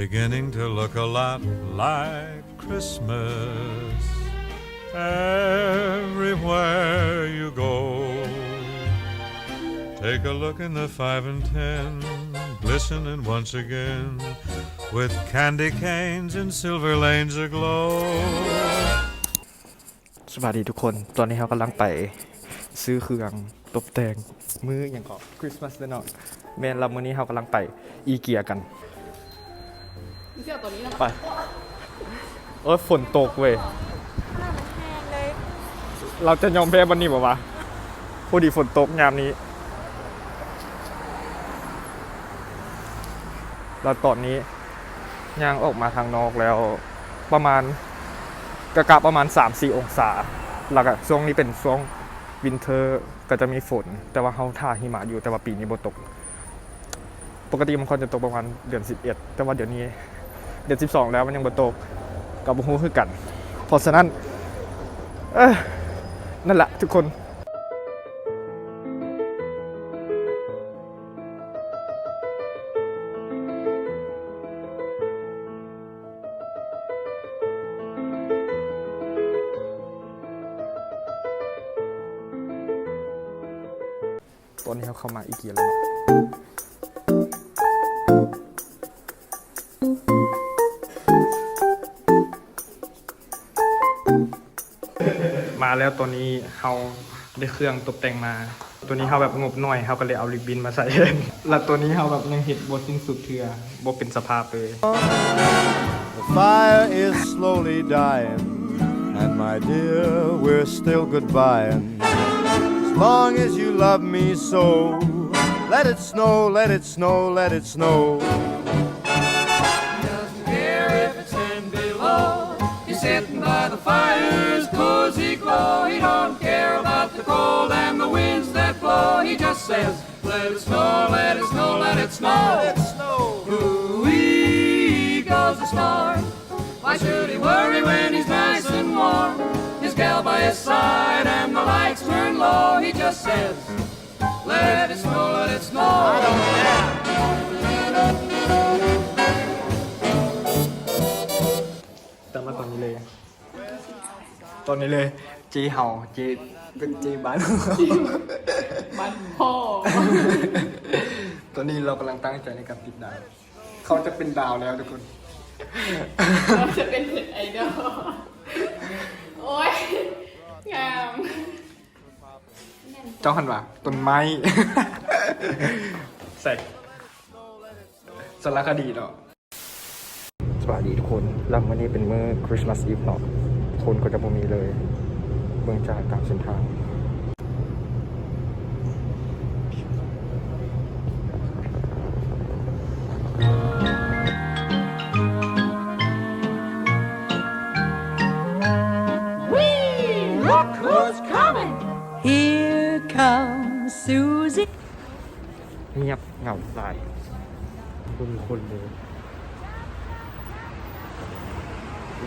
Beginning to look a lot like Christmas everywhere you go. Take a look in the five and ten, glistening once again with candy canes and silver lanes aglow. ສະບາຍດີທຸກຄົນ ຕອນນີ້ເຮົາກຳລັງໄປຊື້ເຄື່ອງຕົບແຕ່ງມື້ຫຍັງເກາະ Christmas ເດີເນາະ. ແມ່ນລະ ມື້ນີ້ເຮົາກຳລັງໄປອີເກຍກັນ. ໄປ. ໂອ້ຍ ຝົນຕົກເວີຍ. ລາວຈະຍອມແພ້ວັນນີ້ບໍ່ວະ? ພໍດີຝົນຕົກຍາມນີ້. ແລ້ວຕອນນີ້ຍ່າງອອກມາທາງນອກແລ້ວ ປະມານ ກະ ກະປະມານສາມສີ່ອົງສາ. ແລ້ວກະຊ່ວງນີ້ເປັນຊ່ວງ winter ກະຈະມີຝົນ ແຕ່ວ່າເຮົາຖ້າຫິມະຢູ່ ແຕ່ວ່າປີນີ້ບໍ່ຕົກ. ປົກກະຕິມັນຄວນຈະຕົກປະມານເດືອນສິບເອັດ ແຕ່ວ່າດຽວນີ້ເດືອນສິບສອງແລ້ວ ມັນຍັງບໍ່ຕົກ ກະບໍ່ຮູ້ຄືກັນ. ເພາະສະນັ້ນ ເອີ ນັ້ນລະທຸກຄົນ. ຕອນນີ້ເຮົາເຂົ້າມາອີເກຍແລ້ວເນາະ. ມາແລ້ວ ຕອນນີ້ເຮົາໄດ້ເຄື່ອງຕົບແຕ່ງມາ. ຕອນນີ້ເຮົາແບບງົບໜ້ອຍ ເຮົາກະເລີຍເອົາລິບບິນມາໃສ່ແທນ. ແລ້ວຕອນນີ້ເຮົາແບບຍັງເຮັດບໍ່ສິ້ນສຸດເທື່ອ ບໍ່ເປັນສະພາບເລີຍ. The fire is slowly dying, and my dear, we're still goodbying. As long as you love me so, let it snow, let it snow, let it snow. He doesn't care if it's ten below. He's sitting by the fire's cozy glow. He don't care about the cold and the winds that blow. He just says, "Let it snow, let it snow, let it snow." Let it snow. Ooh-wee goes the star. Why should he worry when he's nice and warm? His gal by his side and the lights turn low. He just says, "Let it snow, let it snow." I don't care. ຕາມມາຕອນນີ້ເລີຍ ຕອນນີ້ເລີຍ ເຈ້ເຮົາ ເຈ້ ເປັນເຈ້ບ້ານ ບ້ານພໍ່. ຕອນນີ້ເຮົາກຳລັງຕັ້ງໃຈໃນການຕິດດາວ. ເຂົາຈະເປັນດາວແລ້ວທຸກຄົນ ເຂົາຈະເປັນເນັດໄອດອລ. ໂອ້ຍ ງາມ. ເຈົ້າຫັ້ນຫວາ ຕົ້ນໄມ້ ໃສ່ ສາລະຄະດີເນາະ. ສະບາຍດີທຸກຄົນ ແລ້ວມື້ນີ້ເປັນມື້ Christmas Eve ເນາະ ຄົນກໍຈະບໍ່ມີເລີຍ ເບິ່ງຈາກຕາມເສັ້ນທາງ. Wee! Look who's coming! Here comes Susie. ງຽບເຫງົາຫຼາຍ ບໍ່ມີຄົນເລີຍ.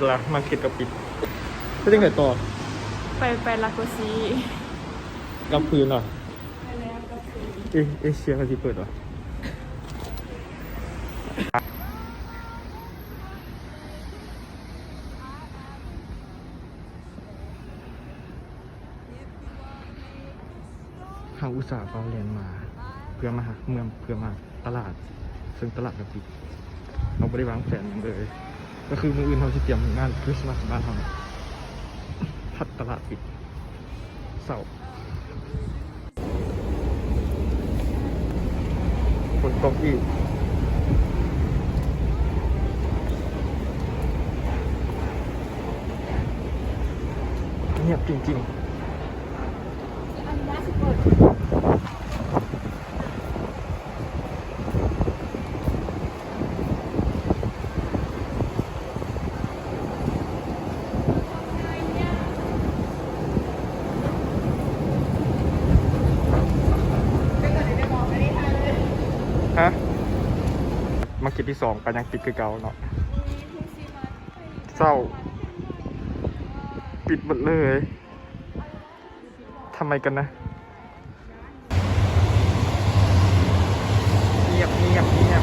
ລະມາເກັດກໍປິດ ເປັນຈັ່ງໃດຕໍ່? ໄປ ໄປລາໂກຊີ ກັບຄືນເນາະ. ເອ ເອເຊຍເຂົາຊິເປີດຫວາ? ເຮົາອຸດສ່າເວົ້າແລ່ນມາ ເພື່ອມາຫາເມືອງ ເພື່ອມາຕະຫຼາດ ເຊິ່ງຕະຫຼາດກໍປິດ. ເຮົາບໍ່ໄດ້ວາງແຜນຫຍັງເລີຍ ກໍຄືມື້ອື່ນເຮົາຊິຕຽມງານຄຣິສມາສບ້ານເຮົາ ພັດຕະຫຼາດປິດເຊົ້າ. ຝົນຕົກອີກ ງຽບຈິງໆ. ຮະ ມາເກັດທີສອງກໍຍັງປິດຄືເກົ່າເນາະ ເຊົ້າ ປິດໝົດເລີຍ. ທຳໄມກັນນະ? ງຽບ ງຽບ ງຽບ.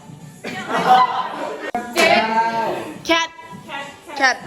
Cat. Cat.